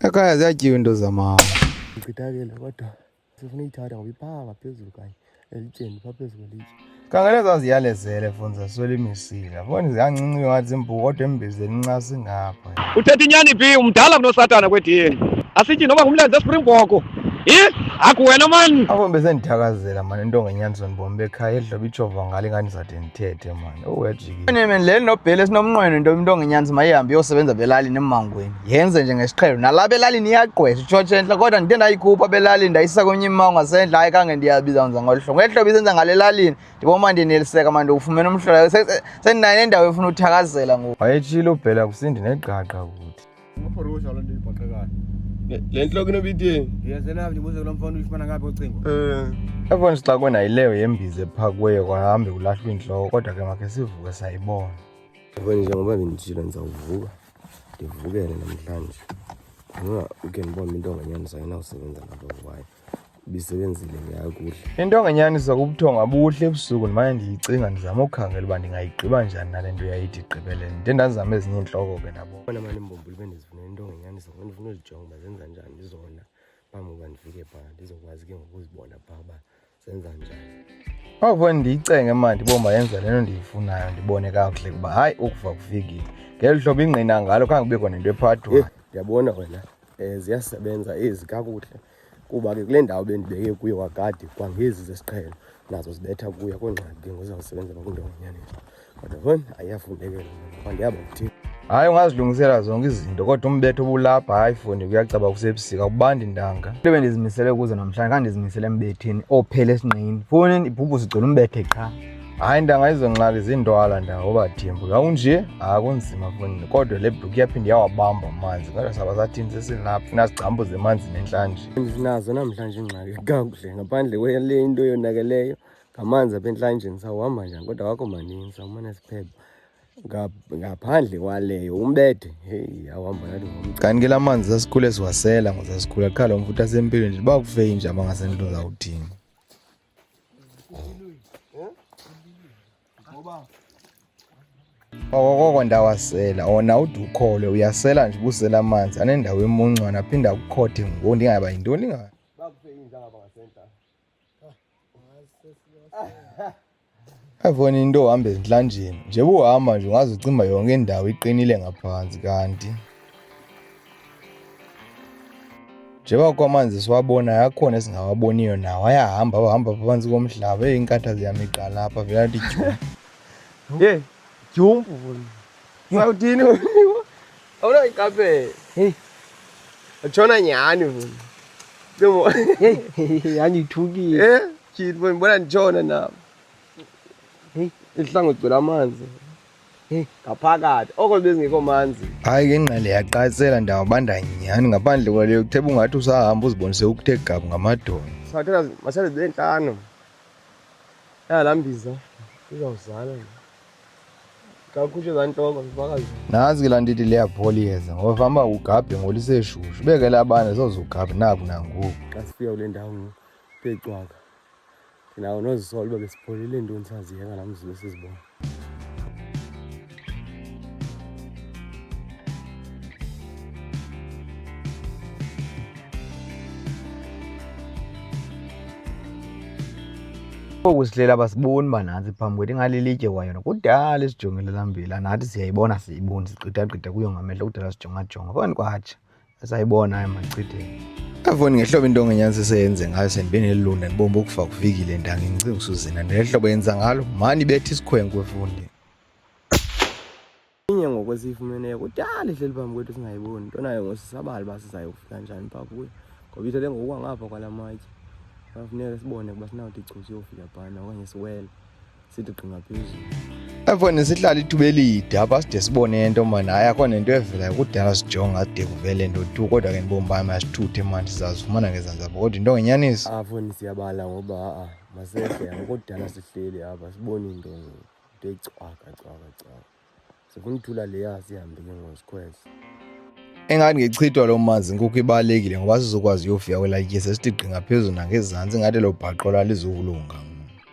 Ekhaya ziyatyiwa into zamama. Ndichithakele kodwa sifuna uyithatha ngoba iphaa ngaphezulu kanye elityeni, phaa phezu kwelitye. Khangela zaziyalezele foni zaswela imisila. Foni ziyancinci ngathi zimbuku kodwa embizeni incasi ngapha. Uthetha inyani phi? Umdala kunosatana kwedini. Asityi noba ngumlenze eSpringbok. Hi? Akuwena mani. Apho besendithakazela mani into ngenyaniso ndibomi bekhaya edloba ijova ngalo ingani ndizade ndithethe mani. Oh uyajikile. Man, le nobhele sinomnqweno into into ngenyanisi mayihambe iyosebenza belalini emmangweni. Yenze nje ngesiqhelo. Nalapha elalini iyagqwesha itshotshe entle kodwa ndide ndayikhupha belalini ndayisa kwenye imango ngasendle hayi kange ndiyabiza ngenza ngolu hlobo. Ngeli hlobo isenza ngale lalini ndibona uba ndineliseka mani ufumene umhlola. Sendinayo nendawo efuna uthakazela ngoku. Wayetshilo ubhela kusindi negqaqa kuthi. Ngaphorosha loo nto ibhoqekayo. Le ntloko inobitheni? Ndiyazelapha ndibuze kulo mfana uyifumana ngaphi ucingo. Eh. Efoni sixakwe nayileyo yembiza ephakiweyo kwahambe kulahlwa intloko kodwa ke makhe sivuke sayibona. Yabona njengoba benditshilo ndizawuvuka ndivukele namhlanje. Ngoba uke ndibone into ongenyaniso ayinawusebenza lapha kwayo. Ibisebenzile ngeyakuhle. Into ongenyaniso kubuthongo abuhle ebusuku ndimane ndiyicinga ndizama ukukhangela uba ndingayigqiba njani nale nto yayithi igqibelele. Ndide ndazama ezinye iintloko ke nabo. Bona mani imbumbulu bendizifunela into ongenyaniso ngoba ndifuna uzijonga uba zenza njani zona phambi kokuba ndifike phaa ndizokwazi ke ngokuzibona phaa uba zenza njani. Oko ndiyicenge mani ndibone uba yenza le nto ndiyifunayo ndibone kakuhle ukuba hayi ukufa kufikile. Ngeli hlobo ingqina ngalo khange kubekho nento ephathwayo. Yhe, ndiyabona wena um ziyasebenza ezi kakuhle kuba ke kule ndawo bendibeke kuyo kakade kwangezi zesiqhelo nazo zibetha kuyo akho ngxaki ke ngozawusebenza kwinto ngenyaniso. Kodwa foni ayiyafundekela ngoba ndiyaba kuthini. Hayi ungazilungisela zonke izinto kodwa umbetho obulapha hayi foni kuyacaba kusebusika kubandi ntanga. Into bendizimisele kuzo namhlanje khandizimisele embetheni ophela esinqini. Foni ibhubhu sigcwele umbethe qha. Hayi ntanga izo ngxaki zintwala ntanga obathembu kawunje akunzima foni kodwa le bhluku iyaphinda iyawabamba amanzi kodwa saba sathini sesilapha funa sigcambuze emanzini entlanje. Ndinazo namhlanje iingxaki kakuhle ngaphandle kwale into yonakeleyo ngamanzi apha entlanjeni sawuhamba njani kodwa awakho maninzi sawumane siphepha. Ngaphandle kwaleyo umbethe heyi awuhamba nathi ngomgca. Kanti ke la manzi sasikhule siwasela ngosasikhula qha lo mfutho asempilweni nje uba kufe inja abangasento zawuthini. Okokoko ndawasela ona ude ukholwe uyasela nje ubusela amanzi anendawo emuncwana aphinde akukhothe ngoku ndingaba yintoni nga. Avona into ohamba ezintlanjeni nje buhamba nje ungaze ucimba yonke indawo iqinile ngaphantsi kanti njengoba kwamanzi siwabonayo akhona esingawaboniyo nawo ayahamba ahamba phantsi komhlaba. Eyi inkathazo yam iqala apha vele athi dyumpu. Ye dyumpu foni. Sawuthini? Awunayiqaphela. Hey. Atshona nyhani foni. Cimo. Hey, yandithukile. Eh, tyhini foni ndibona nditshona nam. Hey. Ihlangu gcwele amanzi. Hey. Ngaphakathi oko bezingekho manzi. Hayi ke ingqele yaqatsela ndawo banda nyhani ngaphandle kwaleyo kutheba ungathi usahamba uzibonise ukuthe gabu ngamadolo. Sawuthatha masithathe zibe ntlanu. Yala mbiza izawuzala. Xa kukhutshwe ezaa ntloko zifaka Nantsi ke laa nto ithi liyapholiyeza ngoba fanuba ugabhe ngoliseshushu ubeke la bana soze ugabhe naku nangoku. Xa sifika kule ndawo ngoku kuthe cwaka. Ndinawo nozisola uba besipholile ntoni saziyeka laa mzuzu besizibona. Oku sihleli abasiboni uba nantsi phambi kwethu ingalilitye kwayona kudala isijongile laa mbila nathi siyayibona siyiboni sigqithagqitha kuyo ngamehlo kudala sijongajonga fani kwatsha esayibona hayi machitheni. Avoni ngehlobo into ongenyanisi seyenze ngayo sendibe nelunda ndibomba ukufa kufikile ntanga ndicinga usuzina nehlobo yenza ngalo mani ibetha isikhwenkwe fundi. Inye ngoku esiyifumeneyo kudala ihleli phambi kwethu singayiboni nto nayo ngosisabala uba sizayofika njani phaa kuyo ngoba ithele ngokuwa ngapha kwala matye. Funeka sibone ukuba sinawuthi chu siyofika phana okanye siwele sithi gqi ngaphezulu. Avoni sihlala ithuba elide apha side sibone nto mani hayi akho nento evelayo kudala sijonga de kuvele nto tu kodwa ke ndibomi bam asithuthe mani sizazifumana ngezantsi apha kodwa into ngenyaniso. Avoni siyabala ngoba ha-a masehle akudala sihleli apha sibone into ngoku into ecwaka cwaka cwaka. Sifuna uthula leya sihambe ke ngoku sikhweze. Ingathi ngechithwa loo manzi inkukhu ibalekile ngoba sizokwazi uyofika kwelaa tyesi sithi gqi ngaphezulu nangezantsi ingathi elo bhaqolo alizukulunga.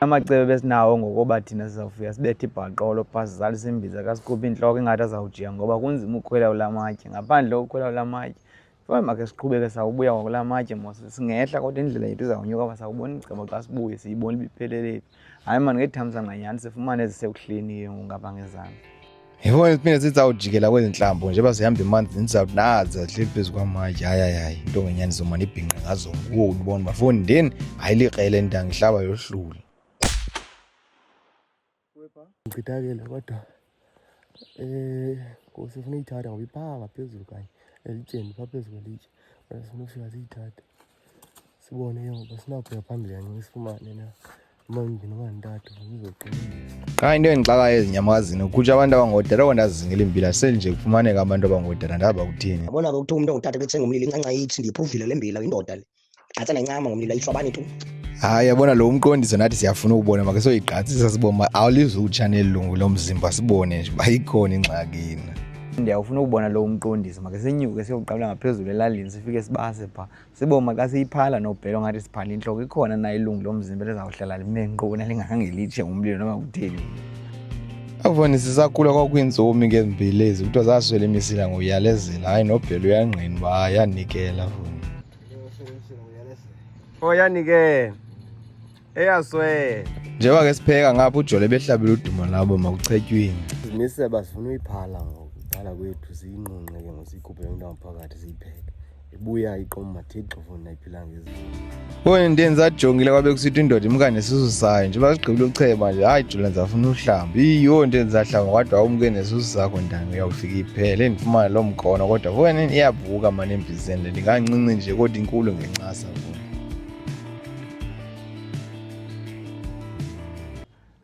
Amacebo besinawo ngokoba thina sizawufika sibethe ibhaqolo phaa sizalise imbiza kasikhuphe intloko ingathi azawujika ngoba kunzima ukukhwela kula matye. Ngaphandle kokukhwela kula matye Fane makhe siqhubeke sawubuya kwakula matye mos singehla kodwa indlela yethu izawunyuka uba sawubona icebo xa sibuye siyibona uba iphelele phi. Hayi mani ngethamsanqa nyhani sifumane ezisekuhleni ke ngoku ngapha ngezantsi. Yibona siphinde sizawujikela kwezi ntlambo njengoba sihamba emanzini sizawuthi nazi azihleli phezu kwamatye. Hayi hayi hayi into ngenyaniso mani ibhinqe ngazo ngoku ndibona uba fondini hayi likrele ntanga ihlaba yohlula. Ndichithakele kodwa um ngoku sifuna uyithatha ngoba iphaa ngaphezulu kanye elityeni phaa phezu kwelitye. Kodwa sifuna ufika siyithathe sibone ke ngoba sinawubheka phambili kancinci sifumane na noba mbini noba ntathu izoqinisa. Qha into endixakayo ezinyamakazini kukhutshwa abantu abangootata oko ndazizingela iimbila sele nje kufumaneka abantu abangootata ndaba kutheni. Yabona ke kuthiwa umntu ongutata xa ethenga umlilo incanca ithi ndiyiphuvile le mbila yindoda le. Gqatsa nencama ngomlilo ayishwabani tu. Hayi yabona lo umqondiso nathi siyafuna ukubona make soyigqatsisa sibone uba awulizutsha nelungu lomzimba sibone nje uba ikhona ingxaki na. Ndiyawufuna ukubona lo umqondiso make senyuke siyokuqabula ngaphezulu elalini sifike sibase phaa. Sibone xa siyiphala nobhelo ngathi siphala intloko ikhona na ilungu lomzimba elizawuhlala lime nkqo nalingakhange litshe ngumlilo noba kutheni. Avoni sisakhula kwakwintsomi ke zimbili ezi kuthiwa zaswela imisila ngoyalezela hayi nobhelo uyangqina uba yanikela foni. Oyanikela. Eyaswela. Njengoba ke sipheka ngapha ujole behlabela udumo labo makuchetywe ingca. Zimiseba sifuna uyiphala ngoku. Iphala kwethu siyinqunqe ke ngoku siyikhuphe into ngaphakathi siyipheke. Ibuya iqoma thixo funa iphila ngezinto. Bona into endisajongile kwabe kusithi indoda imka nesisu sayo njengoba sigqibile ucheba nje hayi jula ndizafuna uhlamba. Iyho into endisahlamba kodwa awumke nesisu sakho ntanga uyawufika iphele ndifumane loo mkhono kodwa fona iyavuka mani embizeni le ndingancinci nje kodwa inkulu ngencasa fona.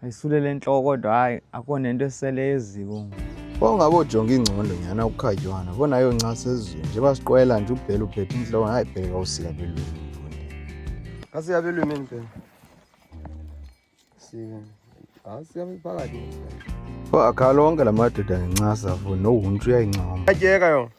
Ayisulele entloko kodwa hayi akho nento esele eziko. Wawungabe ujonga ingcondo nyhana ukukhatywana bona ayoncasa ezweni njengoba siqwela nje ubhele uphethe intloko hayi bheka usika belwimi mfundi. Asiya belwimini phela. Sika. Asiya phakathi. Oh akhala onke la madoda ngencasa fo nohuntshu uyayincoma. Atyeka yona.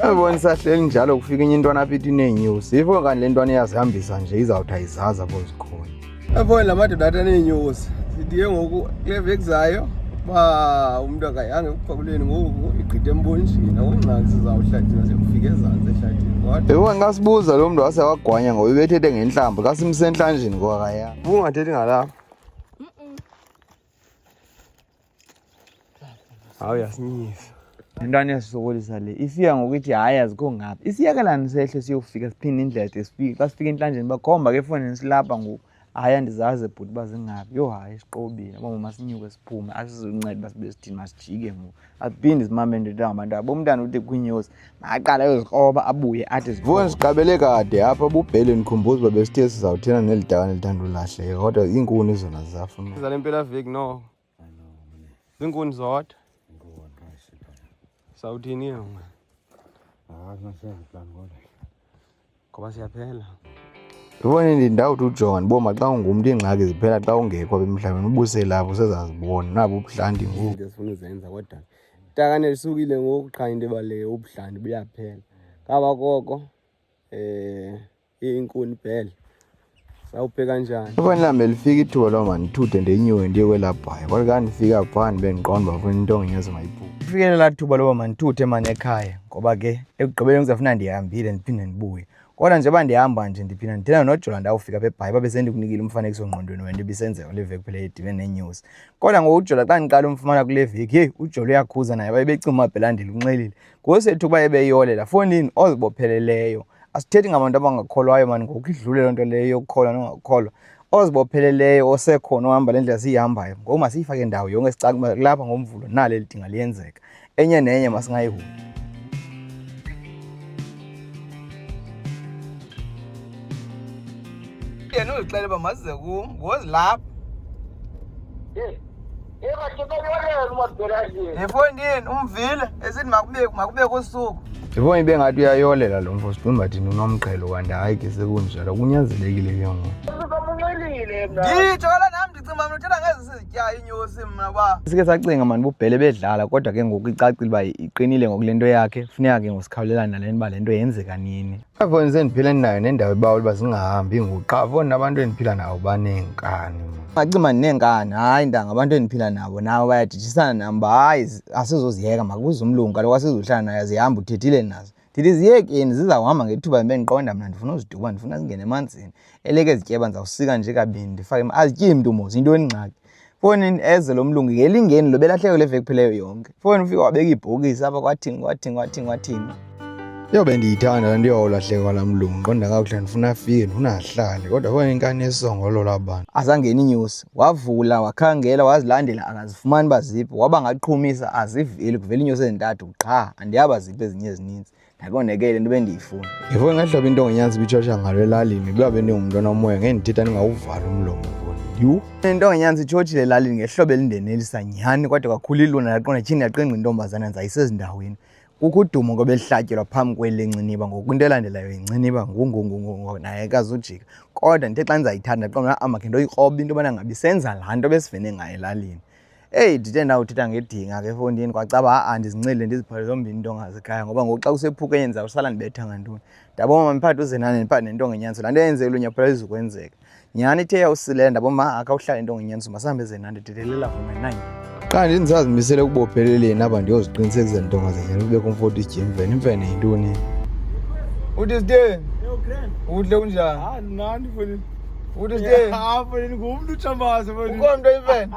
Yabona isahleli njalo kufika enye intwana apha ithi ineenyosi. Ifo kanti le ntwana iyazihambisa nje izawuthi ayizazi apho zikhona. Yabona la madoda athi aneenyosi. Sithi ke ngoku kule veki zayo uba umntu akayanga ekuphakuleni ngoku igqithe embonjeni akungxaki sizawuhla thina siyokufika ezantsi ehlathini kodwa Yebo xa sibuza lo mntu wase wagwanya ngoba ebethethe ngentlambo xa simse entlanjeni ngoba akayanga. Ubungathethi ngalapha. Hawu yasinyisa. Intwana iyasisokolisa le ifika ngokuthi hayi azikho ngapha isiyekelani sehle siyofika siphinde indlela de sifike xa sifika entlanjeni bakhomba ke efowunini silapha ngoku hayi andizazi bhuti uba zingaphi yho hayi siqobile uba masinyuke siphume asizunceda uba sibe sithini masijike ngoku asiphinde simambe nto ngabantu abo umntana uthi kwinyosi makaqala ayozikroba abuye athi Vuka siqabele kade apha bubhele ndikhumbuza uba besithe sizawuthena neli dakane lithanda ulahleka kodwa iinkuni zona zisafuna. Zale mpelaveki no. Ziinkuni zodwa. Sawuthini ke ngoku? Ngoba siyaphela. Yabona ndawuthi ujonga ndibona xa ungumntu iingxaki ziphela xa ungekho apha emhlabeni ubuse lapho usezazibona nabo ubuhlanti ngoku. Izinto esifuna uzenza kodwa itakane lisukile ngoku qha into ebalulekileyo ubuhlanti buyaphela. Ngaba koko iinkuni bhele sawubheka njani? Yabona lihambe lifika ithuba loba mandithuthe ndenyuke ndiye kwelaa bhayi kodwa xa ndifika phaa ndibe ndiqonda uba funa into ngenyazo mayiphume. Kufike laa thuba loba mandithuthe mani ekhaya ngoba ke ekugqibeleni kuzawufuna ndihambile ndiphinde ndibuye. Kodwa njengoba ndihamba nje ndiphinda ndithetha noJola ndawufika apha eBhayi babe sendikunikile umfanekiso ngqondweni wento ibisenzeka kule veki phela edibene neenyosi. Kodwa ngoku uJola xa ndiqala umfumana kule veki heyi uJola uyakhuza naye baye becima uMabhelandile unxilile. Ngosethu uba ebeyolela fowunini ozibopheleleyo. Asithethi ngabantu abangakholwayo mani ngoku idlule loo nto leyo yokukholwa nongakholwa. Ozibopheleleyo osekhona ohamba le ndlela siyihambayo ngoku masiyifake ndawo yonke sicace uba kulapha ngoMvulo nali eli dinga liyenzeka. Enye nenye masingayihoyi. Yena uzixele uba masize kum ngozilapha. Efondini umvile esithi makube makube kusuku. Yibona ibe ngathi uyayolela lo mfo siqonda uba thina unomqhelo kanti hayi ke sekunjalo kunyanzelekile ke ngoku. Nditsho kaloku nam. Ndicima mna uthetha ngezi sizityayo iinyosi mna uba. Sike sacinga mani bubhele bedlala kodwa ke ngoku icacile uba iqinile ngoku le nto yakhe funeka ke ngosikhawulelana nale nto uba le nto yenzeka nini. Afoni sendiphila ndinayo nendawo ebawula uba zingahambi ngoku qha afoni nabantu endiphila nabo baneenkani. Ngacima ndineenkani hayi ntanga abantu endiphila nabo nabo bayadijisana nam uba hayi asizoziyeka makuze umlungu kaloku asizuhlala naye zihamba uthethile nazo. Ndithi ziyekeni zizawuhamba ngethuba ndibe ndiqonda mna ndifuna uziduba ndifuna zingene emanzini. Eleke zityeba ndizawusika nje kabini ndifake azityi mntu mos yintoni ingxaki. Fowunini eze lo mlungu ngelingeni lo belahleke le veki pheleyo yonke. Fowuni ufike wabeka ibhokisi apha kwathini kwathini kwathini kwathini. Yho bendiyithanda le nto yowulahleka kwalaa mlungu ndiqonda kakuhle ndifuna afike ndifuna ahlale kodwa fowuni inkani yesongolo labantu. Azangena iinyosi wavula wakhangela wazilandela akazifumani uba ziphi waba ngaqhumisa aziveli kuvela iinyosi ezintathu qha andiyaba ziphi ezinye ezininzi ndakonekele into bendiyifuna. Ndifuna ngehlobo into ngenyanzi ibitshosha ngalo elalini kuba bendingumntu onomoya ngeke ndithetha ndingawuvala umlomo foni. Yhu. Into ngenyanzi itshotshile elalini ngehlobo elindenelisa nyhani kodwa kakhulu iluna ndaqonda tyhini yaqingqa intombazana ndizayisezindaweni. Kukho udumo ngoba elihlatyelwa phambi kweli lenciniba ngoku into elandelayo yinciniba ngungungungungu naye kazujika. Kodwa ndithe xa ndizayithanda ndaqonda ah makhe ndoyikroba into yobana ngabe isenza laa nto besivene ngayo elalini. Eyi ndithe ndawuthetha ngedinga ke efowunini kwacaba ha-a ndizincedile ndiziphathe zombini iintonga zekhaya ngoba ngoku xa kusephuka enye ndizawusala ndibetha ngantoni. Ndabona mandiphathe uZenani ndiphathe nentonga enyanso laa nto yenzeka lunya phela izukwenzeka. Nyhani ithe yawusilela ndabona uba ha-a khawuhlale intonga enyanso masihambe Zenani ndithethelela funa nanye. Qha ndisazimisele ukubopheleleni apha ndiyoziqinisekisa ntonga zenyani kubekho umfowethu ijim imfene imfene yintoni? Uthi sitheni? Uhle kunjani? Ah, mnandi mfowethu. Uthi sitheni? Ah, mfowethu ngumntu utshambaze mfowethu. Ukhona umntu oyimfene?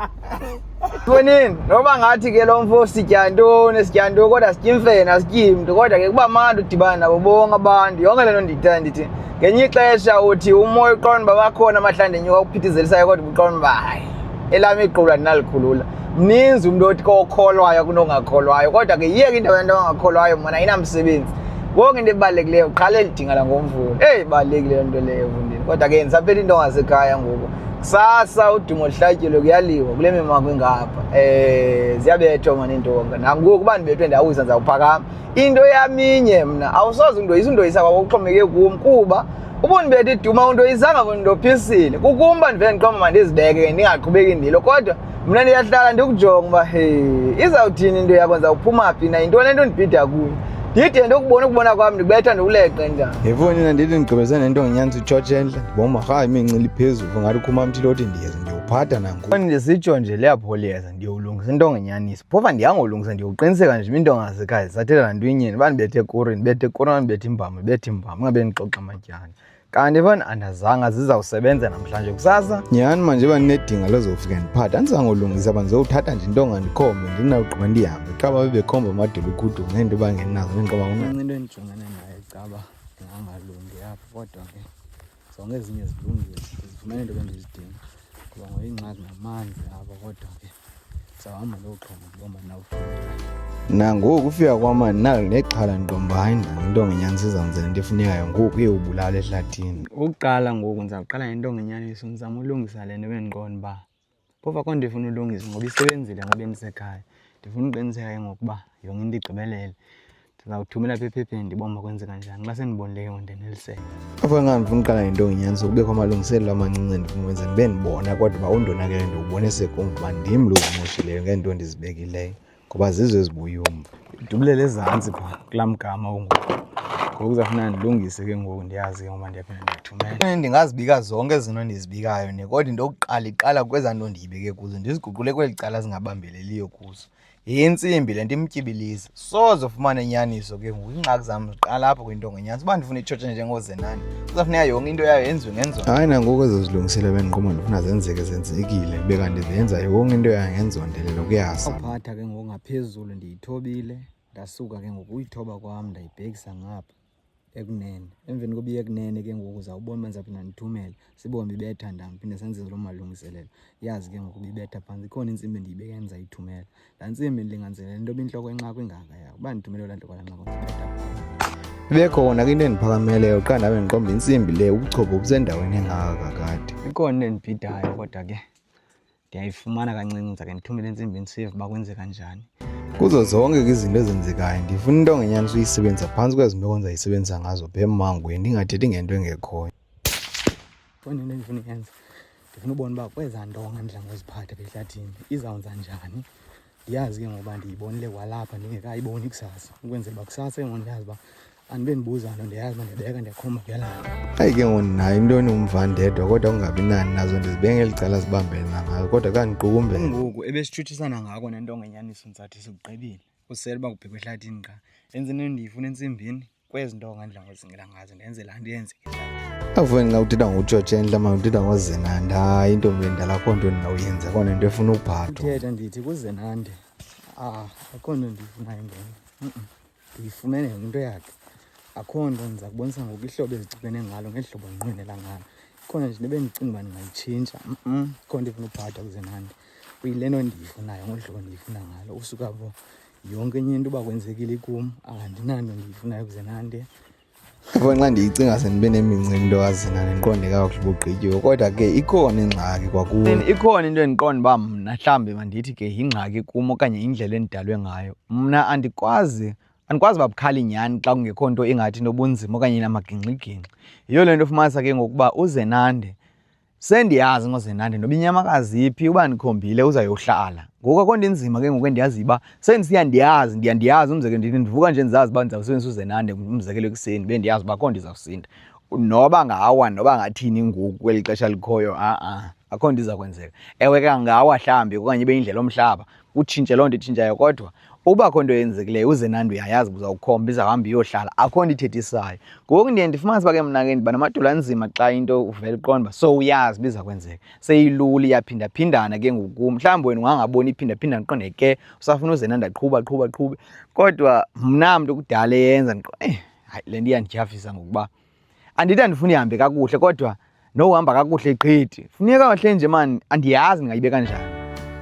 Mfonini, noba ngathi ke lo mfo sitya ntoni sitya ntoni kodwa sitya imfene asityi mntu kodwa ke kuba mandi udibana nabo bonke abantu yonke le nto ndiyithetha ndithi ngenye ixesha uthi umoya uqonda uba bakhona amahlanda enyuka ukuphithizelisayo kodwa uqonda uba hayi elam iqulu andinalikhulula mninzi umntu othi kokholwayo kunongakholwayo kodwa ke yiyeke into abantu abangakholwayo mna ayinamsebenzi konke into ebalulekileyo qala elidinga langomvulo eyi ibalulekile loo nto leyo mfundini kodwa ke ndisaphela into ngasekhaya ngoku kusasa udumo luhlatyelwe kuyaliwa kule mimako ingapha um ziyabethwa mani iintonga nangoku uba ndibethwe ndawisa ndizawuphakama into yaminye mna awusoze undoyisa undoyisa kwako kuxhomekeke kum kuba ubundibetha iduma undoyisanga mna ndophisile kukumba ndivele ndiqomba mandizibeke ke ndingaqhubeki ndilo kodwa mna ndiyahlala ndikujonga uba he izawuthini into yakho ndizawuphuma phi na yintoni le nto ndibhida kuyo ndide ndokubona ukubona kwam ndikubetha ndikuleqe njani Yefoni ndithi ndigqibeze nento ngenyanisa utshotshe entle ndibona uba rha imincili iphezulu ngathi ukhuma mthile othi ndiyeza ndiyowuphatha nangoku. Ndisitsho nje liyapholiyeza ndiyowulungisa into ngenyaniso phofa ndiyangolungisa ndiyowuqiniseka nje into ngasekhaya zisathetha nanto inye uba ndibethe kuri ndibethe kuri ndibethe imbama ndibethe imbama ungabe ndixoxa amatyala kanti fana andazanga zizawusebenza namhlanje kusasa Nyhani manje uba ndinedinga lozofika ndiphathe andizangolungisa uba ndizowuthatha nje intonga ndikhombe ndinawugqiba ndihambe qha babe bekhomba amadolo ukhudu ngeento bangenazo neenqoba into endijongene nayo caba ndingangalungi apha kodwa ke zonke ezinye zilungile ndizifumene into bendizidinga ngoba ngoyingxaki namanzi apha kodwa ke ndizawuhamba ndiyowuxhoma ndibomba ndinawufumana Nangoku ufika kwam andinalo nexhala ndiqonda uba hayi ndanga into ngenyaniso izawenzela into efunekayo ngoku iyowubulala ehlathini. Okokuqala ngoku ndizawuqala ngento ngenyaniso ndizama ulungisa le nto bendiqonda uba phofu akho nto ifuna ulungiswa ngoba isebenzile ngoba bendisekhaya. Ndifuna uqiniseka ke ngoku uba yonke into igqibelele. Ndizawuthumela apha ephepheni ndibone uba kwenzeka njani. Xa sendibonile ke ngoku ndeneliseke. Apho engandifuna uqala ngento ngenyaniso kubekho amalungiselelo amancinci endifuna uwenza ndibe ndibona kodwa uba undonakele ndiwubone sekumva uba ndim lo uzimoshileyo ngeento endizibekileyo ngoba zizo ezibuya umva. Ndidubulele ezantsi phaa kulaa mgama ungoku. Ngoku kuzawufuneka ndilungise ke ngoku ndiyazi ke ngoba ndiyaphinda ndiyathumela. Ndingazibika zonke ezi zinto ndizibikayo ne kodwa into yokuqala iqala kwezaa nto ndiyibeke kuzo ndiziguqule kweli cala zingabambeleliyo kuzo. Yintsimbi le nto imtyibilizi soze ufumane inyaniso ke ngoku iingxaki zam ziqala apho kwinto ngenyaniso uba ndifuna itshotshe njengozenani kuzawufuneka yonke into yayo yenziwe ngenzonto. Hayi nangoku ezo zilungiselelo bendiqoma ndifuna zenzeke zenzekile kube kanti zenza yonke into yayo ngenzondelelo kuyasa. Phatha ke ngoku ngaphezulu ndiyithobile ndasuka ke ngoku uyithoba kwam ndayibhekisa ngapha ekunene. Emveni koba iye ekunene ke ngoku uzawubona uba ndizawuphinda ndithumele sibone uba ibetha ndawoni phinde senze loo malungiselelo. Yazi ke ngoku uba ibetha phantsi. Ikhona intsimbi endiyibeke endizayithumela. Laa ntsimbi ndilinganisele into yoba intloko yenqaku ingakaya. Uba ndithumele laa ntloko lanqaku ndizibetha phantsi. Ibe khona ke into endiphakameleyo qha ndabe ndiqonda intsimbi le ubuchopho busendaweni engaka kakade. Ikhona into endibhidayo kodwa ke ndiyayifumana kancinci ndizake ndithumele entsimbini sive uba kwenzeka njani. Kuzo zonke ke izinto ezenzekayo ndifuna into ngenyaniso uyisebenzisa phantsi kwezi meko ndizayisebenzisa ngazo pha emangweni ndingathethi ngento engekhoyo. Ikhona into endifuna uyenza. Ndifuna ubona uba kwezaa ntonga ndidla ngoziphatha apha ehlathini izawunza njani. Ndiyazi ke ngoba ndiyibonile kwalapha ndingekayiboni kusasa, ukwenzela uba kusasa ke ngoku ndiyazi uba andibe ndibuza nto, ndiyazi uba ndiyabeka ndiyakhomba kuyalapha. Hayi ke ngoku ndinayo into enomva ndedwa kodwa kungabi nani nazo ndizibeke ngeli cala zibambele nangazo kodwa xa ndiqukumbela. Ngoku ebesitshutshisana ngako nentonga enyaniso ndizawuthi sikugqibile, kusele uba kubhekwe ehlathini qha. Enze into endiyifuna entsimbini. Kwezi ntonga ndidla ngozingela ngazo ndenze laa nto yenzeka ehlathini. Avuyeni xa uthetha ngokutshotsha entla mani uthetha ngozenandi. Hayi intombi endala akho nto ndinawuyenza akho nento efuna uphathwa. Uthetha ndithi kuzenandi. Ah, akho nto ndiyifunayo ngenye. Ndiyifumene yona into yakhe. Akho nto ndiza kubonisa ngoku ihlobo ezixibene ngalo ngeli hlobo ndinqwenela ngalo. Ikhona nje into ebendicinga uba ndingayitshintsha. Akho nto ifuna uphathwa kuzenandi. Kuyile nto ndiyifunayo ngolu hlobo ndiyifuna ngalo. Usuka apho yonke enye into uba kwenzekile kum andinanto ndiyifunayo kuzenande. Yabo nxa ndiyicinga sendibe nemincili into kaZenande ndiqonde kakuhle ubugqityiwe kodwa ke ikhona ingxaki kwakuwe. Ikhona into endiqonda uba mna mhlawumbi mandithi ke yingxaki kum okanye yindlela endidalwe ngayo. Mna andikwazi andikwazi uba bukhali nyhani xa kungekho nto ingathi inobunzima okanye inamagingxigingxi. Yiyo le nto ufumanisa ke ngoku uba uZenande Sendiyazi ngoZenande noba inyamakazi iphi, uba ndikhombile uzayohlala. Ngoku akho nto inzima ke ngoku endiyaziyo uba sendisiya ndiyazi, ndiya ndiyazi. Umzekelo ndithi ndivuka nje ndizazi uba ndizawusebenzisa uZenande umzekelo ekuseni, ndibe ndiyazi uba akho nto izawusinda. Noba angawa noba angathini ngoku kweli xesha likhoyo, ha-a akho nto iza kwenzeka. Ewe ke angawa mhlawumbi okanye ibe yindlela yomhlaba kutshintshe loo nto itshintshayo, kodwa uba akho nto yenzekileyo uZenande uyayazi uba uzawukhomba izawuhamba iyohlala, akho nto ithethisayo. Ngoku ndiye ndifumanise uba ke mna ke ndiba namadolo anzima xa into uvele uqonda uba sowuyazi uba iza kwenzeka, seyilula iyaphindaphindana ke ngoku kum. Mhlawumbi wena ungangaboni iphindaphindana uqonde ke usafuna uZenande aqhuba aqhuba aqhube, kodwa mna mntu kudala eyenza ndiqonde eyi hayi le nto iyandityhafisa ngokuba andithi andifuni ihambe kakuhle kodwa nohamba kakuhle qhithi funeka kahle nje mani andiyazi ndingayibeka njani.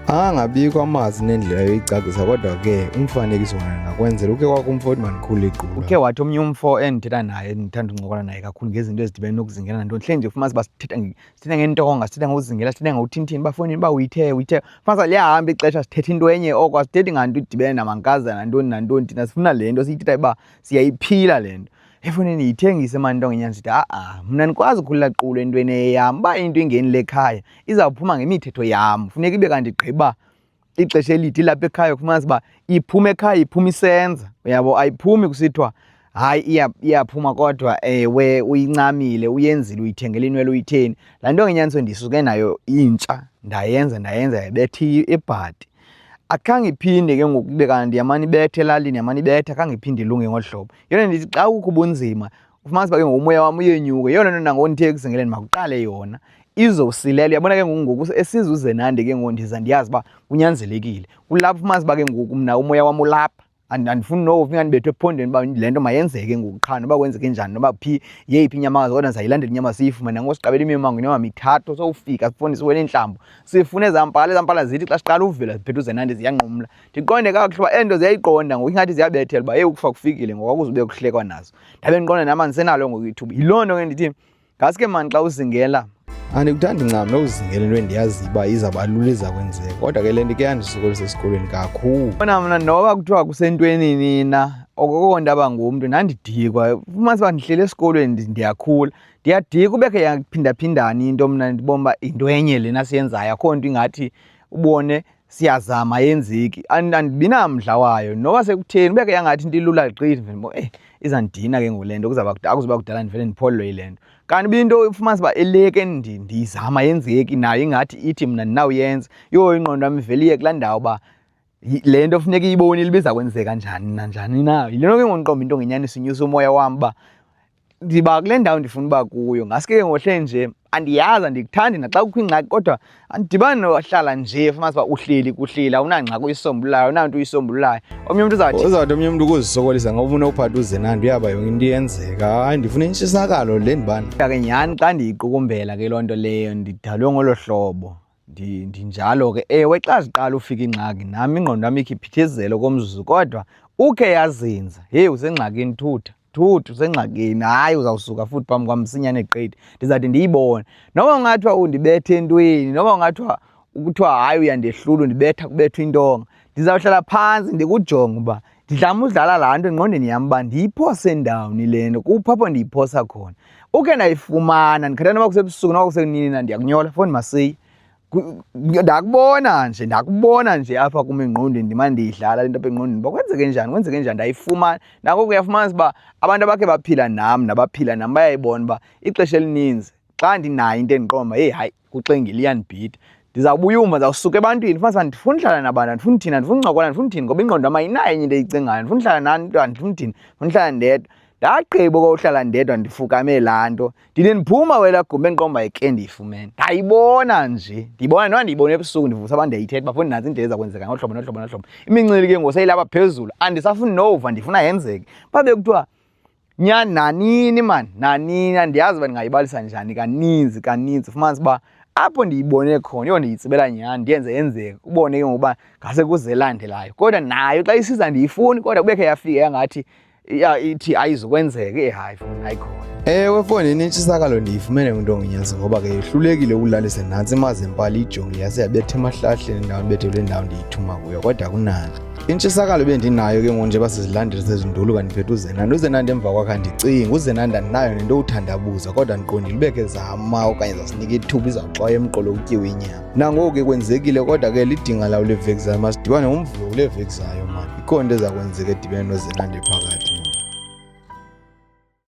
Angabikho amazwi nendlela yoyicacisa kodwa ke umfanekiso wona ndingakwenzela ukhe kwakho umfo othi mandikhule igquba. Ukhe wathi omnye umfo endithetha naye endithanda uncokola naye kakhulu ngezinto ezidibene nokuzingela nantoni hleli nje ufumanisa uba sithetha sithetha ngeentonga sithetha ngokuzingela sithetha ngokuthinthini uba fowunini uba uyithe uyithe fumanisa liyahamba ixesha sithetha into enye oko asithethi nganto idibene namankazana nantoni nantoni thina sifuna le nto siyithetha uba siyayiphila le nto. Efowunini yithengise mani into ngenyani sithi ha-a mna ndikwazi ukhulula qulo entweni eyeyam uba into ingenile ekhaya izawuphuma ngemithetho yam funeka ibe kanti gqiba ixesha elide ilapha ekhaya kufumanisa uba iphuma ekhaya iphuma isenza uyabo ayiphumi kusithiwa hayi iyaphuma kodwa ewe uyincamile uyenzile uyithengele inwele uyitheni laa nto ngenyaniso ndisuke nayo intsha ndayenza ndayenza yabetha ibhadi akhange iphinde ke ngoku ibe kanti yamane ibetha elalini yamane ibetha khange iphinde ilunge ngolu hlobo. Yeyona ndithi xa kukho ubunzima ufumanise uba ke ngoku umoya wam uyenyuka. Yeyona nto nangoku ndithe ekuzingeleni makuqale yona izosilela. Uyabona ke ngoku ngoku esiza uZenande ke ngoku ndiza ndiyazi uba kunyanzelekile. Kulapho ufumanise uba ke ngoku mna umoya wam ulapha. Andifuni nokufa ingandibetha ephondweni uba le nto mayenzeke ngoku qha noba kwenzeke njani noba phi yeyiphi inyamakazi kodwa ndizayilandela inyama siyifumane. Nangoku siqabela imimango inoba mithathu sowufika sifune siwele iintlambo sifune ezaa mpala, ezaa mpala zithi xa siqala uvela ziphethe uZenande ziyanqumla. Ndiqonde kakuhle uba ezi nto ziyayiqonda ngoku ingathi ziyabethela uba heyi ukufa kufikile ngoku akuzube kuhlekwa nazo. Ndabe ndiqonda nam andisenalo ngoku ithuba. Yiloo nto ke ndithi ngaske mani xa uzingela. Andikuthandi ncam nokuzingela into endiyaziyo uba izawuba lula iza kwenzeka kodwa ke le nto ke yandisokolisa esikolweni kakhulu. Bona mna noba kuthiwa kusentweni nina okoko ndaba ngumntu ndandidikwa fumanisa uba ndihleli esikolweni ndiyakhula ndiyadikwa ubekhe yaphindaphindana into mna ndibona uba yinto enye lena siyenzayo akho nto ingathi ubone siyazama ayenzeki andibi namdla wayo noba sekutheni ubeke yangathi into ilula gqithi ndivele ndibo eyi izandidina ke ngoku le nto kuzawuba akuzuba kudala ndivele ndipholelwe yile nto. Kanti uba into ufumanise uba eleke ndiyizama ayenzeki nayo ingathi ithi mna ndinawuyenza, yho ingqondo yam ivele iye kulaa ndawo uba le nto funeka iyibonile uba iza kwenzeka njani nanjani na. Yile nto ke ngoku ndiqonda uba into ngenyaniso inyusa umoya wam uba ndiba kule ndawo ndifuna uba kuyo. Ngaske ke ngohle nje andiyazi andikuthandi naxa kukho ingxaki kodwa andidibani nohlala nje fumanise uba uhleli kuhleli awunangxaki uyisombululayo awunanto uyisombululayo. Omnye umntu uzawuthi Uzawuthi omnye umntu ukuzisokolisa ngoba unophatha uZenande uyaba yonke into iyenzeka. Hayi ndifuna intshisakalo le ndibana. Ke nyhani xa ndiyiqukumbela ke loo nto leyo ndidalwe ngolo hlobo. Ndinjalo ke. Ewe, xa ziqala ufika iingxaki nam ingqondo yam ikhe iphithizele okomzuzu kodwa ukhe yazinza, heyi usengxakini thutha. Thuthu usengxakini, hayi uzawusuka futhi phambi kwam msinyane gqithi ndizawuthi ndiyibone. Noba kungathiwa undibetha entweni, noba kungathiwa kuthiwa hayi uyandehlula undibetha kubethwa intonga, ndizawuhlala phantsi ndikujonge uba Ndidlama udlala laa nto engqondweni yam uba ndiyiphose ndawoni le nto, kuphi apho ndiyiphosa khona. Ukhe ndayifumana, ndikhathala noba kusebusuku noba kusenini na, ndiyakunyola fowuni masiye. Ndakubona nje, ndakubona nje apha kum engqondweni ndimane ndiyidlala le nto apha engqondweni uba kwenzeke njani, kwenzeke njani, ndayifumana. Nako kuyafumanisa uba abantu abakhe baphila nam nabaphila nam bayayibona uba ixesha elininzi xa ndinayo into endiqonda uba heyi hayi kuxengile iyandibhida, ndizawubuya umva, ndizawusuka ebantwini fumanise uba andifuni uhlala nabantu, andifuni thini, andifuni uncokola, andifuni thini ngoba ingqondo yam ayinayo enye into eyicingayo, andifuni uhlala nani, andifuni thini, ndifuna uhlala ndedwa. Ndagqiba okokuhlala ndedwa ndifukame laa nto. Ndide ndiphuma kwelaa gumbi endiqonda uba ke ndiyifumene. Ndayibona nje, ndiyibona noba ndiyibone ebusuku ndivusa abantu ndiyayithetha uba foni nantsi into eza kwenzeka ngolu hlobo nohlobo nohlobo. Imincili ke ngoku seyilapha phezulu, andisafuni nova ndifuna yenzeke. Babe kuthiwa nyhani nanini mani, nanini andiyazi uba ndingayibalisa njani kaninzi kaninzi. Ufumanise uba apho ndiyibone khona yho ndiyitsibela nyhani ndiyenze yenzeke, ubone ke ngoku uba ngase kuze elandelayo. Kodwa nayo xa isiza andiyifuni kodwa kubekhe yafika yangathi ya ithi ayizukwenzeka eh hayi foni ayikhona. Ewe fondini intshisakalo ndiyifumene kwintongonyazi ngoba ke yohlulekile ukulalisa nantsi imazi empala ijongile yase yabetha emahlahleni endawo ndibethe kule ndawo ndiyithuma kuyo kodwa akunani. Intshisakalo bendinayo ke ngoku njengoba sizilandela sezinduluka ndiphethe uZenanda. UZenanda emva kwakhe andicingi, uZenanda ndinayo nento yokuthandabuza kodwa ndiqondile ubekhe zama okanye zasinika ithuba izawuxwaya emqolo kutyiwe inyama. Nangoku ke kwenzekile kodwa ke lidinga lawo leveki zayo masidibane ngomvulo kule veki zayo mani. Ikhona into eza kwenzeka edibene noZenanda ephakathi.